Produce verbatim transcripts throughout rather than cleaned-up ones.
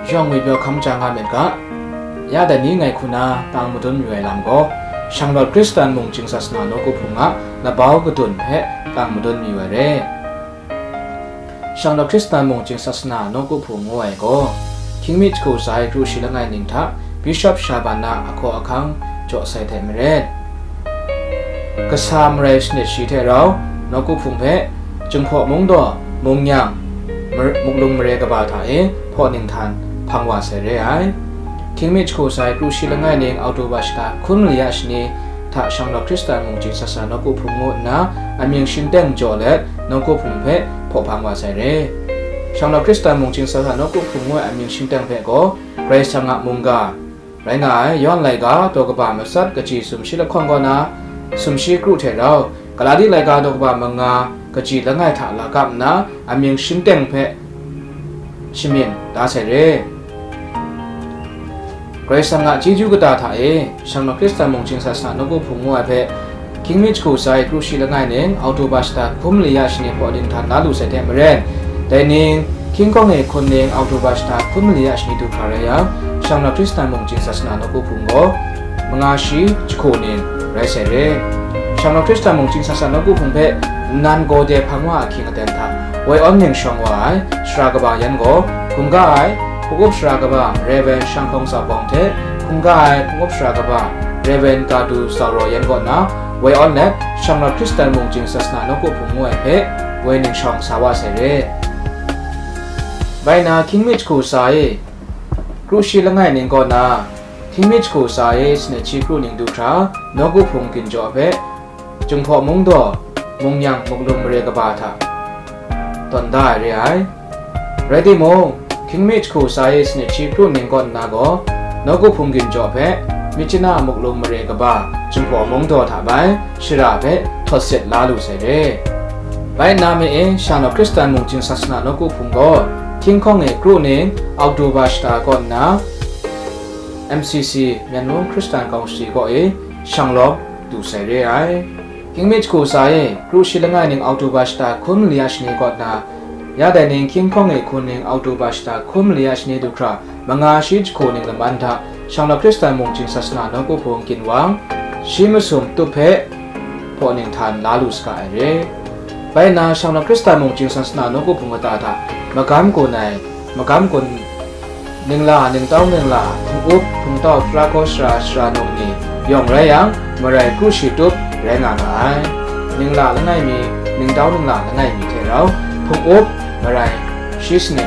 Shawng ngwipyaw hkam ja nga myit ga, ya dai ni ngai hku na tang madun mayu ai lam gaw, Shanglawt Hkristan mung chying sasana nawku hpung a labau kadun hpe tang madun mayu ai re. Shanglawt Hkristan mung chying sasana nawku hpung ngu ai gaw, hkying mi jahku tsa ai kru shi langai ning hta Bishop Shaban a ahkaw ahkang jaw sai hte maren, kasa marai sanit shi hte rau nawku hpung hpe Jinghpaw Mungdaw, Mungnyang, Mar-, Muklung mare kaba hta e hpaw ninghtan hpang wa sai re ai. Hkying mi jahku tsa ai kru shi langai ning Oktoba shata hkun mali a shani hta Shanglawt Hkristan mung chying sasana nawku hpung ngu nna amying shingteng jaw let nawku hpung hpe hpaw hpang wa sai re. Shanglawt Hkristan mung chying sasana nawku hpung ngu ai amying shingteng hpe gaw Karai Kasang a mungga rai nga ai Yawn laika daw kaba matsat kaji sumshi lahkawng kaw na sumshi kru hte rau, Galati laika daw kaba manga kaji langai hta lakap nna amying shingteng hpe shamyin da sai re. Karai Kasang a chyeju kata hta e, Shanglawt Hkristan mung chying sasana nawku hpung ngu ai hpe, hkying mi jahku tsa ai kru shi langai ning Oktoba shata hkun mali a shani hpaw ninghtan la lu sai hte maren, dai ning, hkying hkawng e hkun ning Oktoba shata hkun mali a shani du hkra rai yang, Shanglawt Hkristan mung chying sasana nawku hpung gaw manga shi jahku ning rai sai re. Shanglawt Hkristan mung chying sasana nawku hpung hpe nnan gaw de hpang wa ahkying aten hta woi awn ning shawng wa ai sara kaba yan gaw, hkungga ai hpung up sara kaba Rev. Shanghkawng Tsawbawng hte hkungga ai hpung up sara kaba Rev. Kadu Tsawraw yan kaw na woi awn let, Shanglawt Hkristan mung chying sasana nawku hpung ngu ai hpe woi ning shawng sa wa sai re. Bai na, hkying mi jahku tsa e kru shi langai ning kaw na, hkying mi jahku tsa e sanit shi kru ning du hkra, nawku hpung ginjaw hpe Jinghpaw Mungdaw, Mungnyang, Muklung mare kaba hta tawn da ai re ai. Rai timung, hkying mi jahku tsa e sanit shi kru ning kaw nna gaw, nawku hpung ginjaw hpe Myitkyina Muklung mare kaba Jinghpaw Mungdaw hta bai shara hpe htawt sit la lu sai re. Bai nna mi e, Shanglawt Hkristan mung chying sasana nawku hpung gaw, hkying hkawng e kru ning Oktoba shata kaw nna, M C C, Myen Mung Hkristan Kawng Sari kaw e shanglawm du sai re ai. Hkying mi jahku tsa e, kru shi langai ning Oktoba shata hkun mali a shani kaw nna, ya dai ning hkying hkawng e hkun ning Oktoba shata hkun mali a shani du hkra, manga shi jahku ning laman hta, Shanglawt Hkristan mung chying sasana nawku hpung ginwang, shi masum tup hpe hpaw ninghtan la lu saga ai re. Bai nna, Shanglawt Hkristan mung chying sasana nawku hpung kata hta magam gun ai, magam gun ningla, ningtau ningla, hpung up, hpungtau, tara hkaw sara, sara num ni yawng rai yang, marai kru shi tup rai nga ga ai. Ningla langai mi, ningtau ningla langai mi hte rau, hpung up, marai shi sanit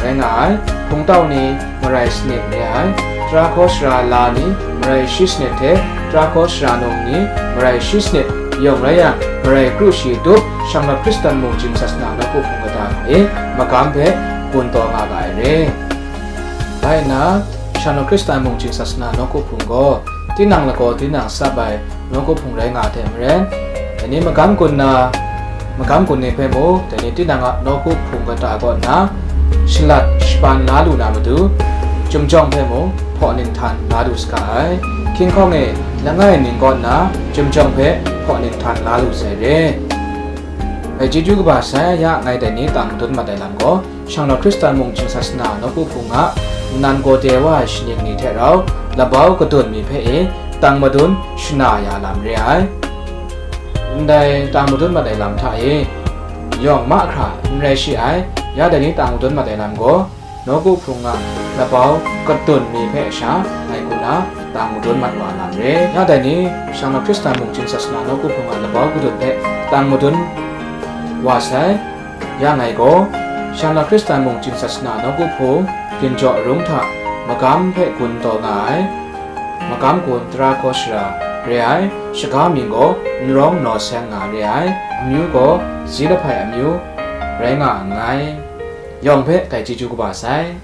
rai nga ai. Hpungtau ni, marai sanit re ai. Tara hkaw sara la ni, marai shi sanit hte, tara hkaw sara num ni, marai shi sanit yawng rai yang, marai kru shi tup, Shanglawt Hkristan mung chying sasana nawku hpung kata hta e magam hpe gun taw nga ga ai re. Bai nna, Shanglawt Hkristan mung chying sasana nawku hpung gaw, tinang lagaw tinang tsap ai nawku hpung rai nga ai hte maren, dai ni magam gun na, magam gun ni hpe mung, dai ni tinang a nawku hpung kata kaw nna, shalat shaban la lu na matu, chyum jawng hpe mung hpaw ninghtan la lu saga ai. Hkying hkawng e langai ning kaw nna, chyum jawng hpe hpaw ninghtan la lu sai re. Dai chyeju kaba sai ya ngai dai ni tang madun mat ai lam gaw, Shanglawt Hkristan mung chying sasana nawku hpung a nnan gaw de wa ai shaning ni hte rau, labau kadun mi hpe e tang madun shana ya lam re ai. Ndai tang madun mat ai lam hta e, yawng mahkra n rai shi ai, ya dai ni tang madun mat ai lam gaw, nawku hpung a labau kadun mi hpe sha ngai hku na tang madun mat wa lam re. Ya dai ni, Shanglawt Hkristan mung chying sasana nawku hpung a labau kadun hpe tang madun wa sai. Ya ngai gaw, Shanglawt Hkristan mung chying sasana nawku hpung ginjaw arung hta magam hpe gun taw nga ai, magam gun tara hkaw sara re ai, shaga mying gaw Nrawng Naw Seng nga re ai, amyu gaw Zilahpai amyu rai nga nngai. Yawng hpe dai chyeju kaba sai.